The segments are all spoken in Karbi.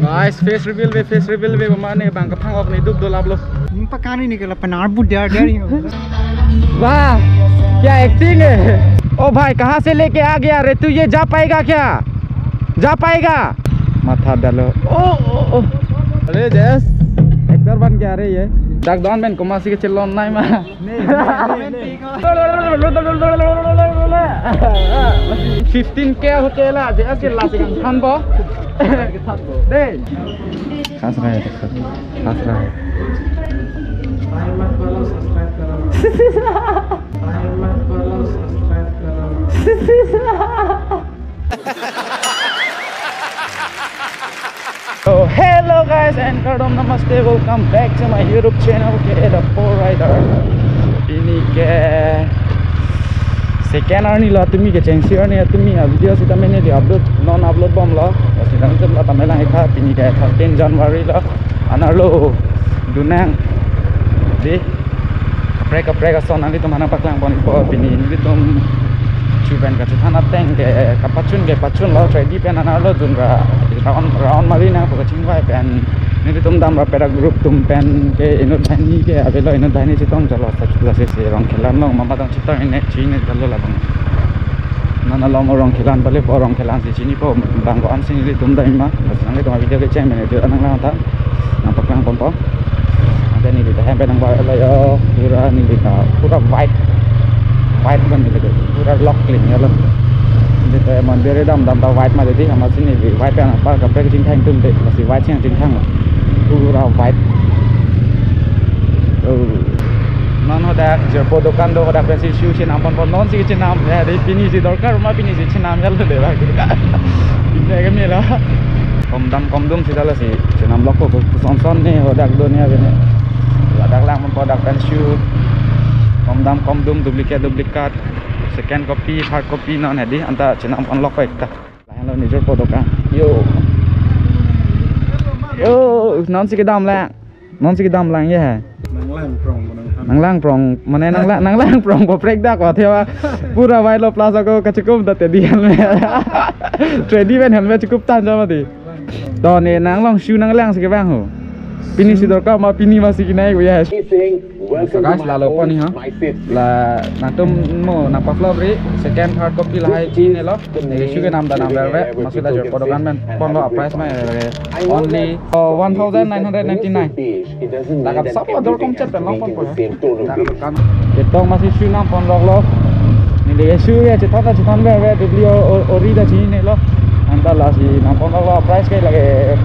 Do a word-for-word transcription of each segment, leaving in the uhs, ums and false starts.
Guys, face reveal ave, face reveal ave, mane bang kaphang ok ne dup dolap lo. Ning pakani ne kala penar bu dar dar yo. वाह, क्या एक्टिंग है। ओ भाई, कहाँ से लेके आ गया रे तू, ये जा पाएगा क्या? जा पाएगा? Matha dalo. Oh, oh, oh. अरे जयेश, एक्टर बन के आ रही है। Dak don pen komatsi kechelon nai ma. Fifteen K hote la, je ase la sing thanpo. Dei. Khas rahe, khas rahe. So hello guys and kardom namaste, welcome back to my YouTube channel K A the Four Rider. Pini ke second arni lo, tumi ke chengsi arni, tumi a video sita mene di upload, non upload bomlo. Sita nangtum la tamai lang ikha, pini ke thirteen January lo. Anerlo dunang di kaprek kaprek ason nanglitum aphan nangpaklang ponpo. Pini nelitum chu pen kachethan ateng ke kapachun ke pachunlo, Traidi pen anerlo dun ra round round mari nangpo kachingvai pen nelitum dam ra pera group atum pen ke inut banghini ke avelo, inut banghini chetong jalo, sa chula se se Rongkhelan along mama tong chetong ne chini jalo labang. Non along Rongkhelan pale po, Rongkhelan si chinipo, bang ko-an si nelitum dam ma, bas nanglitum video kecheng pen nelitum nanglang tha. Nangpaklang ponpo. Ante neli ta hem pen nangvai lo yo, pura neli ta pura white. White kan neli ta pura lok kling ya lo. Neli ta mandir dam dam ta white ma dei, amatsi neli white pen apar kaprek chingthang atum dei, amatsi white ching chingthang lo. Pura white. Oh. Non hadak jirpo dokan do, hadak pensi shoe chenam ponpo, non si chenam ya dei, pini si dorkar ma pini si chenam ya lo dei bang. Pini ke mela. Komdam komdum sita lasi chenam lok ko, koson son ne hadak do ne ave ne. Hadak lang ponpo dak pen shoe. Komdam komdum, duplicate duplikat, second copy, third copy non hedi anta chenam pon lok ko ekta. Lahenlo nijor po dokan. Yo. Yo, non si kedam lang. Non si kedam lang ya hai. Nanglang prong mo nang. Nanglang prong, mane nanglang, nanglang prong po prek dak wa thewa. Pura white lo plus ako kachikum ta Traidi helmet. Traidi pen helmet chikum tan jama di. To ne nanglong shoe nanglang si kevang ho. Pini si dorkar ma pini ma si kinai ko ya. So guys, lalo pon ni ha. La nangtum mo nangpa-vlog ri, second third copy lahai chinilo. Ne shoe kenam ta nam verve, amatsi la jirpo dokan pen ponlo, a price ma only, oh, one thousand nine hundred ninety-nine. Lakat sap ador kom chet pen long ponpo ya. Lakat kan. Ketong amatsi shoe nam pon lok lo. Neli shoe ya chethan ta chethan verve, dubli o, o, ori ta chinilo. Anta lasi nam pon lok lo, price ke lake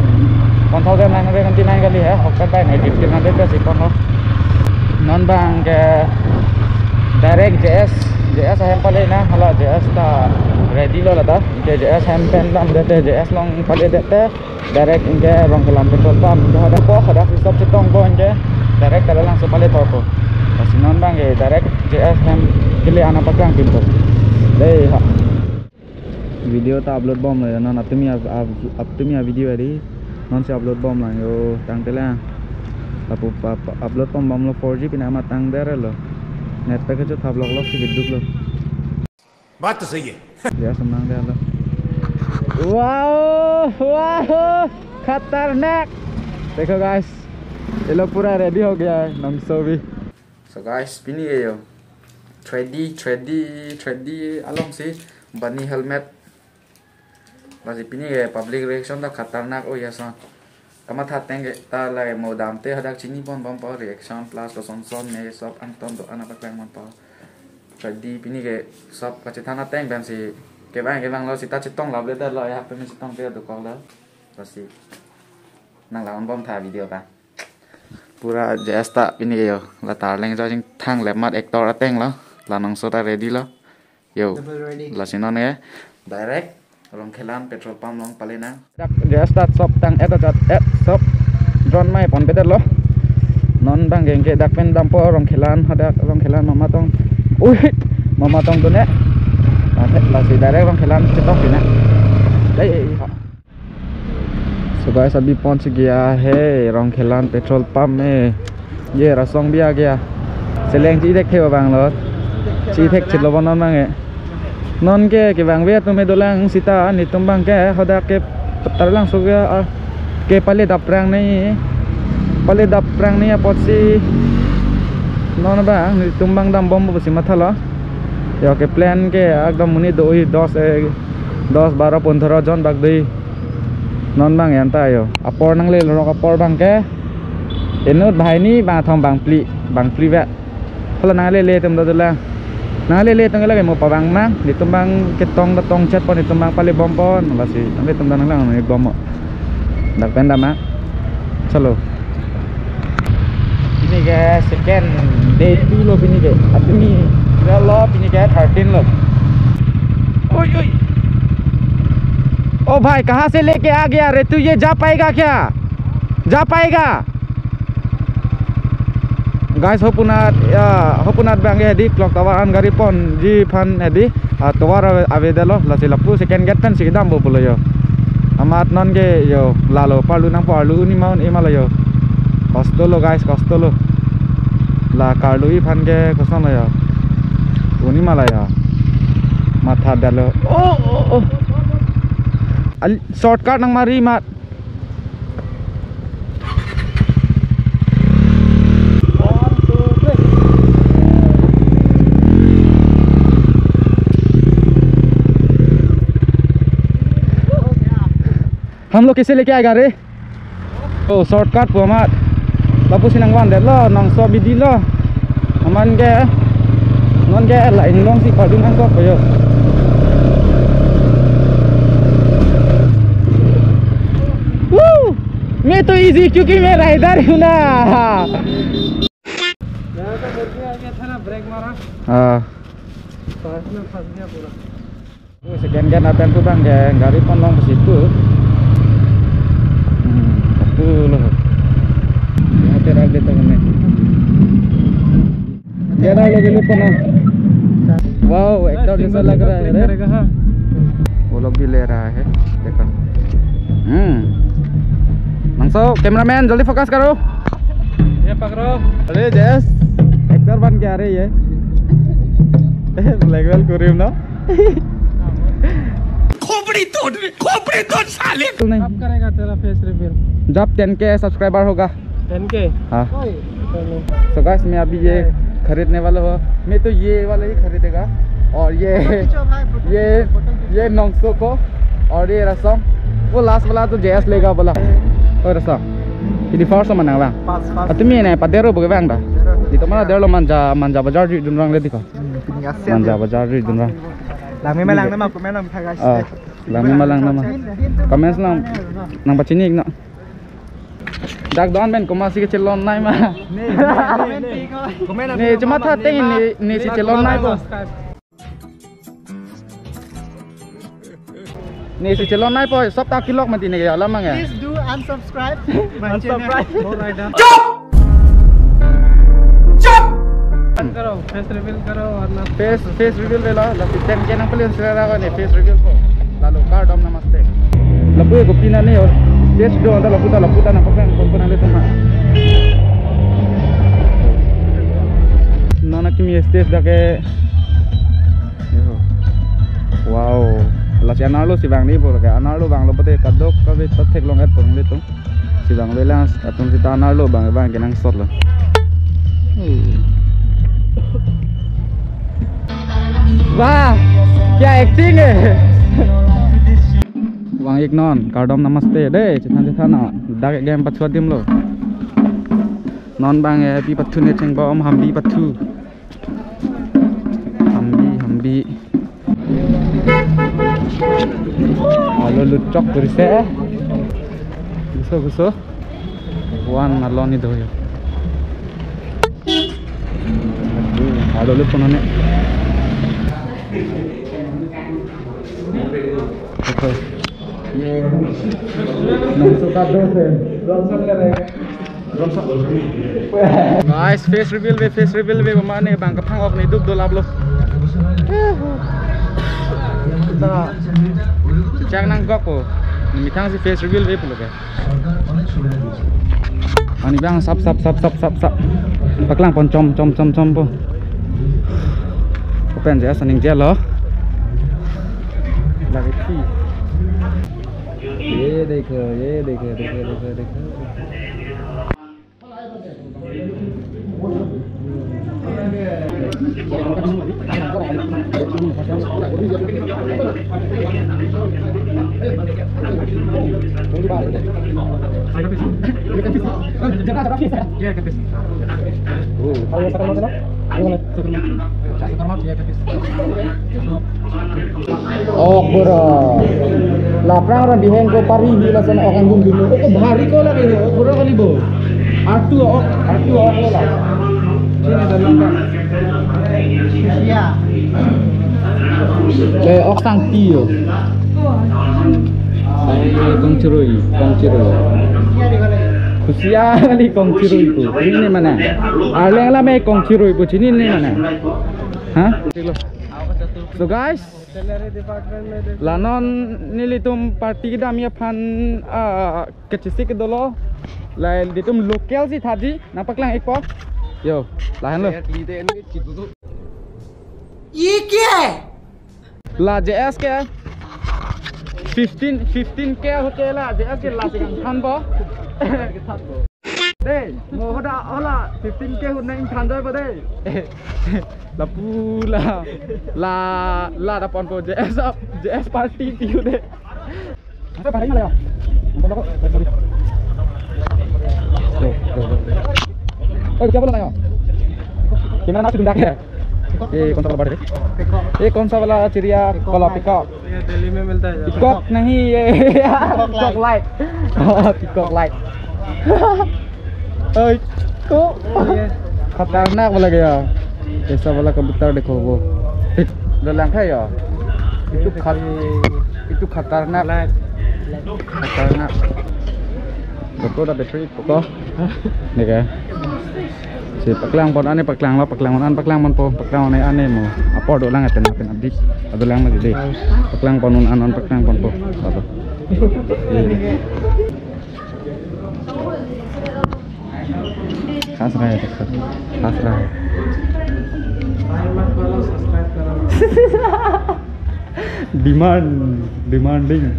one thousand nine hundred ninety-nine kali hai, outside by night fifteen hundred ta si ponlo. Non bang ke direct J S, J S ahem pale nang, hala J S ta ready lo lata. Ke J S hem pen damdet te, J S along paledet te, direct anke Rongkhelan petrol pump, anke hadak po, hadak si stop chetongpo anke, direct kala langso pale thorpo. Lasi non bang ke direct J S hem kele ana paklang pinpo. Dei ha. Video ta upload bomlo ya, non aptumi a, a, aptumi a video adi. Non si upload bomlang yo, tangte lang. Lapu pa, pa, upload pon bomlo, four G pina ma tangdet lo. Net pack chu thap lok lok si keduk lo. बात तो सही है। Ya, senang deh lo. Wow, wow, khatarnak. Dekho guys, ye log pura ready ho gaya hai, nangso bhi. So guys, pini ke yo Traidi, Traidi, Traidi along si bani helmet. Lasi pini ke public reaction ta khatarnak o ya son. Kamatha ateng ke ta lake mo damte hadak chini pon bompo, reaction plus koson son ne sop angton do ana paklang ponpo. Traidi pini ke sop kachethan ateng pensi kevang kevang lo, sita chetong lap le ta lo ya, pini chetong te dokok lo. Lasi nanglang bom tha video ka. Pura J S ta pini ke yo. La Tarleng jo chingthang lap mat actor ateng lo. La nangso ta ready lo. Yo. Double ready. Lasi non ke direct Rongkhelan petrol pump along pale nang. Dak J S ta sop tang et ajat et sop drone mai ponpedet lo. Non bang ke anke dak pen dampo Rongkhelan, hadak Rongkhelan mama tong. Ui, mama tong tu ne. Lasi direct Rongkhelan chetong pina. Dei, ha. So guys, abhi pahunch gaya hai Rongkhelan petrol pump mein. Ye rasong bhi aa gaya. Cheleng chithek thek abang lo. Chithek chit lo non bang ke. Non ke kevangve atum dolang sita, netum bang ke hadak ke Tarlangso ke, ah, Ke pale dap prang ni, pale dap prang ni apotsi non abang, netum abang dambompo pusi mathalo. Yo, ke plan ke ekdom monit do-oi dos, eh, dos, baro, pondro jon bak do-oi. Non abang anta yo. Apor nangle lorok apor abang ke. Inut banghini bangkethom bangphli, bangphli ba. Hala nanglele atum do dolang. Nanglele atum ke lake mo pavang mang, netum abang ketong ta tongchetpon, netum abang pale bompon, lasi nanglitum ta nanglang nang bompo. Dak pen damang. Chalo. Pini ke second day two lo pini ke. Apini lo pini ke thirteen lo. Oi, oi. ओ भाई, कहाँ से लेके आ गया रे तू? ये जा पाएगा क्या? जा पाएगा? Guys, hopunat, ya, hopunat abang ke hedi clock tower an gari ponji aphan hedi, ah, tower ave, avedetlo, lasi lapu second gate pensi kedampo pulo yo. Amat non ke yo, lalo parlu nangpo, arlu un-e ma un-e ma lo yo. Kosto lo guys, kosto lo. La karlu-i aphan ke koson lo yo. Un-e ma lo yo. Mathadetlo. Oh, oh, oh. Al-, shortcut nangmari mat. हम लोग कैसे लेके आएगा रे? Oh, shortcut pu amat. Lapusi nangvandetlo, nangso bidi lo. Amat ke, non ke la inglongsi padu nangkok yo. Woo! मैं तो easy क्योंकि मैं rider हूँ ना। यहाँ का बोलते आगे था ना, ब्रेक मारा। हाँ। पास में फंस गया पूरा। Second gate apen tu abang ke gari ponlong ke situ. Hmm, aku loh. Yang hotel update tu kami. Dia dah lagi lupa na. Wow, actor जैसा लग रहा है रे। वो लोग भी ले रहा है, देखो। Hmm. Nangso, cameraman, जल्दी focus करो। ये पकड़ो। अरे जयेश, actor बन के आ रही है। Black whale kurim na? खोपड़ी तोड़, खोपड़ी तोड़ साले। नहीं। कब करेगा तेरा face reveal? जब ten K subscriber होगा। Ten K? हाँ। ओए, चलो। So guys, मैं अभी ये खरीदने वाला हूँ। मैं तो ये वाला ही खरीदेगा। और ये, ये, ये नोंगसो को, और ये रसम। वो last वाला तो जयेश लेगा बोला। ओ रसम। Ini first mana bang? Pas, pas. Atumi ini pada ro bagaimana bang? Dero. Di mana dero lo Manja, Manja Bazar di dunrang le di ko. Hmm, pini asen Manja deh. Bazar di dunrang. Langme ma lang nama, komen lang tha guys. Ah, langme ma lang nama. Comments lang, nangpachini iknon. Dak don pen komatsi kechelon nai ma. Ne, ne, ne, ne. Komen lang. Ne, cuma tha teng ne, nesi chelon naipo. Nesi chelon naipo, sop ta kelok mati ne ya lamang ya. Please do unsubscribe my channel. Unsubscribe. Chup! Chup! करो, face reveal करो वरना face, face reveal velo, lasi ten K nangpalen sila ko ne face reveal ko. Lalo kardom namaste. Lapu ko pina ne yo. Stage do anta lapu ta, lapu ta nangpaklangpon nanglitum ma. Non akimi stage dak ke. Yo. Wow. Lasi anerlo si vangni bor ke. Anerlo vanglo pute kadokave ta theklong-etpo nanglitum. Si vangve lang atum sita anerlo vang vang kenangsot lo. Wah, kya acting hai. Vang iknon, kardom namaste dei, chethan chethan na, dak game pathu adim lo. Non bang eh, pi pathu ne chengbom, hambi pathu. Hambi, hambi. Alo luchok kurise. Guso, guso. Wan alon ni doyo. Alo luchok nane. Okay. Nang suka dosen. Guys, face reveal ve, face reveal ve, mane bang kaphang ok ni duk dolap lo. Ta. Chang nangkok po. Methang si face reveal ve pulo ke. Ani bang sap sap sap sap sap sap. Paklangpon chom chom chom chom po. Open je asaning je lo. Lagi ti. Ye देखो, ये देखो, देखो, देखो, देखो। Oh, bro. Laphrang ra diheng ko pari hi lason ok anggun dulu. Oh, bhari ko lagi ho. Bro kali bo. Artu ok, artu ok la. Sini dalam ka. Iya. Le ok sangti yo. Kong chirui, kong chirui. Khusia kali kong chirui ko. Chinine mane. Arleng la me kong chirui ko, chinine mane. Ha? So guys, la non nelitum party kedam aphan, ah, kachesik dolo. La ilitum local si thaji, nangpaklang ikpo. Yo, lahenlo. ये क्या है? La J S ke fifteen, fifteen K hote la J S ke la si kangthanpo. Dei, mo hoda hola fifteen K hut nang than doi po dei. Lapu la, la, la da ponpo J S up, J S party piu dei. Apa barang lagi? Nonton kok. Tuh, tuh, tuh. Eh, siapa lo nanya? Gimana nasi undang ya? Eh, konsol apa deh? Eh, कौन सा वाला चिड़िया? Peacock. ये दिल्ली में मिलता है। Peacock नहीं, ये Peacock Light। Oh, Peacock Light। ओए, को खतरनाक वाला गया। ऐसा वाला कबूतर देखो वो। Eh, udah langka ya? Itu khat-, itu खतरनाक। खतरनाक। Betul dah battery pokok. Dei ke. Si paklang pon ane, paklang lo, paklang pon an, paklang ponpo, paklang ane ane mo. Apor dolang aten apen abdi. Ado lang ma dei. Paklang pon un an, paklang ponpo. Apa? Khas rahe, khas rahe. Demand, demanding.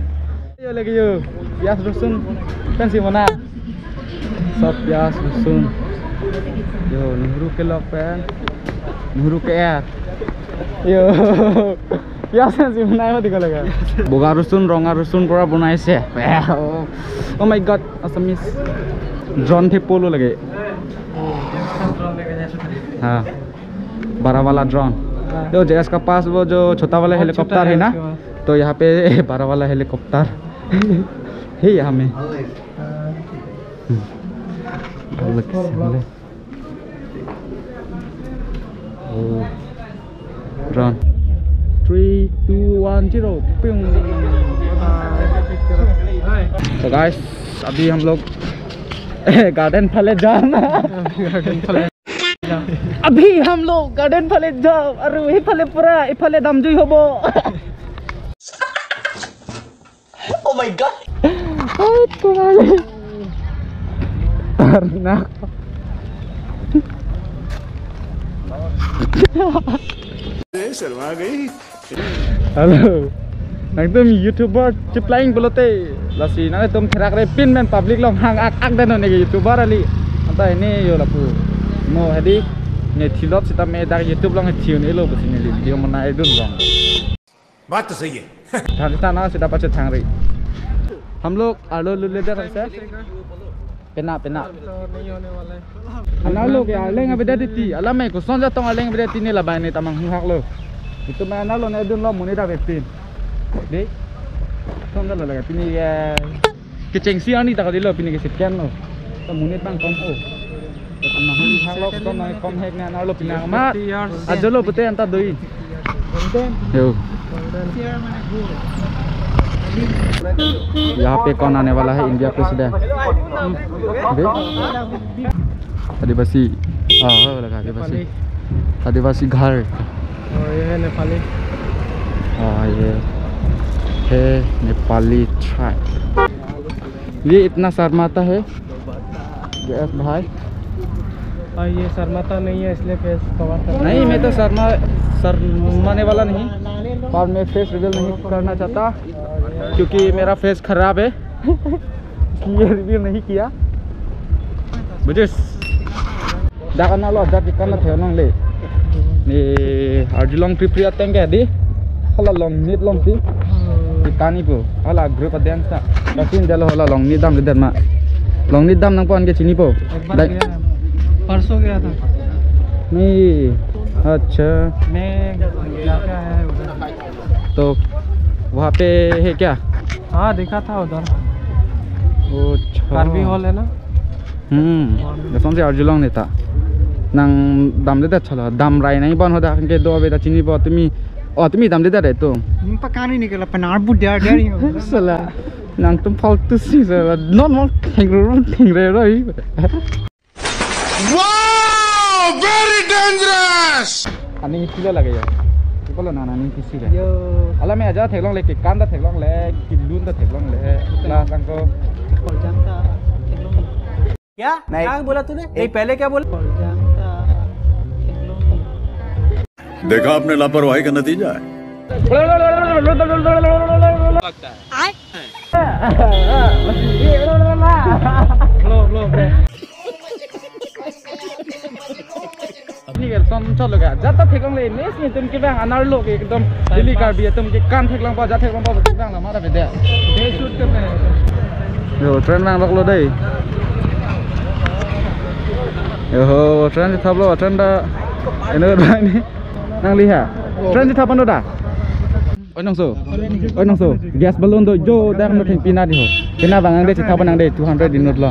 Yo lagi yo. Piyaj rosun pen si mona. Sop piyaj rosun. Yo, Nehru kelok pen. Nehru ke er. Yo. Piyaj pen si mona mati ko laga. Boga rosun, ronga rosun pura bonai se. Oh my God, Assamese. Drone the polo lagi. Ha. बड़ा वाला ड्रोन। हाँ। तो J S का पास वो जो छोटा वाला हाँ, हेलीकॉप्टर छोटा है है ना, उसके पास। तो यहाँ पे बड़ा वाला हेलीकॉप्टर। है यहाँ में। हाँ। हम्म। अलग से बोले। ओ, drone. Three, two, one, zero। प्यूं। तो गाइस, अभी हम लोग गार्डन फाले जाम। गार्डन फाले। Abhi hum log garden phale jam, aru iphale pura, iphale damjui hobo. Oh my God. Ai, kumali. Tarnak. ए, शर्मा गई। Hello. Nangtum YouTuber chiplang pulote. Lasi nangtum therak re pin men public along hang ak ak dan neke YouTuber kali. Anta ini yo lapu. Mo hadi ne thilot sita me dak YouTube along thiun elo pusi ne video mona edun long. बात तो सही है। Thang ta na sita pache thang re. हम लोग आलू लुले दे रहे हैं। Penap, penap. तो नहीं होने वाला है। Anak lo ke aleng abeda titi. Alam me koson jatong aleng abeda titi ne labai ne tamang hak lo. Itu me anak lo ne dun lo monit ave pin. Dei. Son jalo laga pini ya. Kechengsi ani tak dilo pini ke sekian lo. To monit bang kom o. Tamang hak lo koson nai kom hek ne anak lo pina amat. Ajo lo pute anta doi. Yo। यहाँ पे कौन आने वाला है? India president. देख। आदिवासी। हाँ, हो लगा आदिवासी। नेपाली। आदिवासी घर। और ये है नेपाली। हाँ, ये है नेपाली ट्राइब। ये इतना शर्माता है। यस भाई। और ये शर्माता नहीं है, इसलिए फेस कवर कर नहीं, मैं तो शर्मा, शर्माने वाला नहीं, पर मैं फेस रिवील नहीं करना चाहता क्योंकि मेरा फेस खराब है। Clear view nahi kiya. Bujis. Dak analo, dak ikan na theklongle. Ne arjulong pripri ateng ke di. Hala Longnit alongsi. Ikan ipo. Hala group adeng sa. Lasin dalo hala Longnit damledet ma. Longnit dam nangpo-an ke chinipo. एक बार Dai- गया था। परसों गया था। नहीं। अच्छा। मैं जाके आया है उधर। तो वहाँ पे है क्या? हाँ, देखा था उधर। अच्छा। कार्बी हॉल है ना? Hmm. Lasonsi arjulongle ta. Nang damledet chala. Damrai nangji bon hadak ke do ave ta chinipo tumi. Oh, tumi damledet re to. Ning pakani ni kala panar bu dar dar yo. Sala. Nangtum faltu si sala. Non non thengro thengrero. Wow! Very dangerous! Aning isi lo lage ya. Ipo lo nana aning isi lo. Yo. Ala me aja theklongle, kekan ta theklongle, kelun ta theklongle. La sangko. क्या? नहीं। क्या बोला तूने? नहीं, पहले क्या बोला? देखा आपने लापरवाही का नतीजा है। Ini kan som cholo ka. Jat ta theklongle, ne si tum ke bang anar lo ke ekdom Delhi Karbi atum kekan theklongpo, jat theklongpo, tum bang la mara beda. Yo, train nang rok lo dei. Yo, train si thaplo, train ta. Eno dei ni. Nangli ha. Train si thap an do da. Oi nangso. Oi nangso. Gas balloon do jo dak no thengpi na di ho. Pena bang ang dei chithap nang dei two hundred inut lo.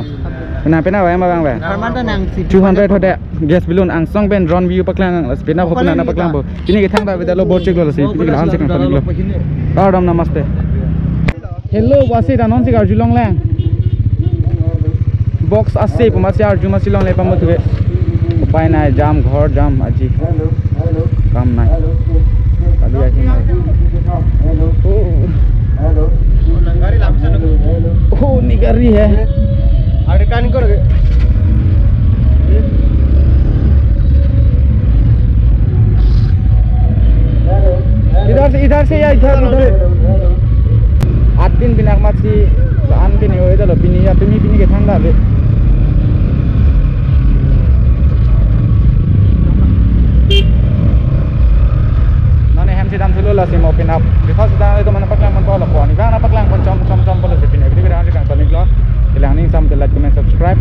Pena pena bang bang bang. Armada nang si. Two hundred ho dei. Gas balloon angsong pen drone view paklang. Pena ho pena na paklang bo. Pini kethang ta beda lo borchik lo si. Pini ke lahan si kang panik lo. Kardom namaste. Hello, wasi danon si arjulongle. Box ase pu masi arju masi longle pamuthuke. Upai nai, jam, ghor jam aji. Kam nai. Kali ahi nai. Oh. Oh, ni gari hai. Idhar se, idhar se ya, idhar, idhar. Atin binak mat si an pini oi dalo pini ya pini pini kethang da be. Non hem si dam thulo lasi mo pinap. Because da itu mana paklang man polo poni. Bang na paklang pon chom chom chom polo si pini. Video kang panik lo. Kelang ning sam te like, comment, subscribe.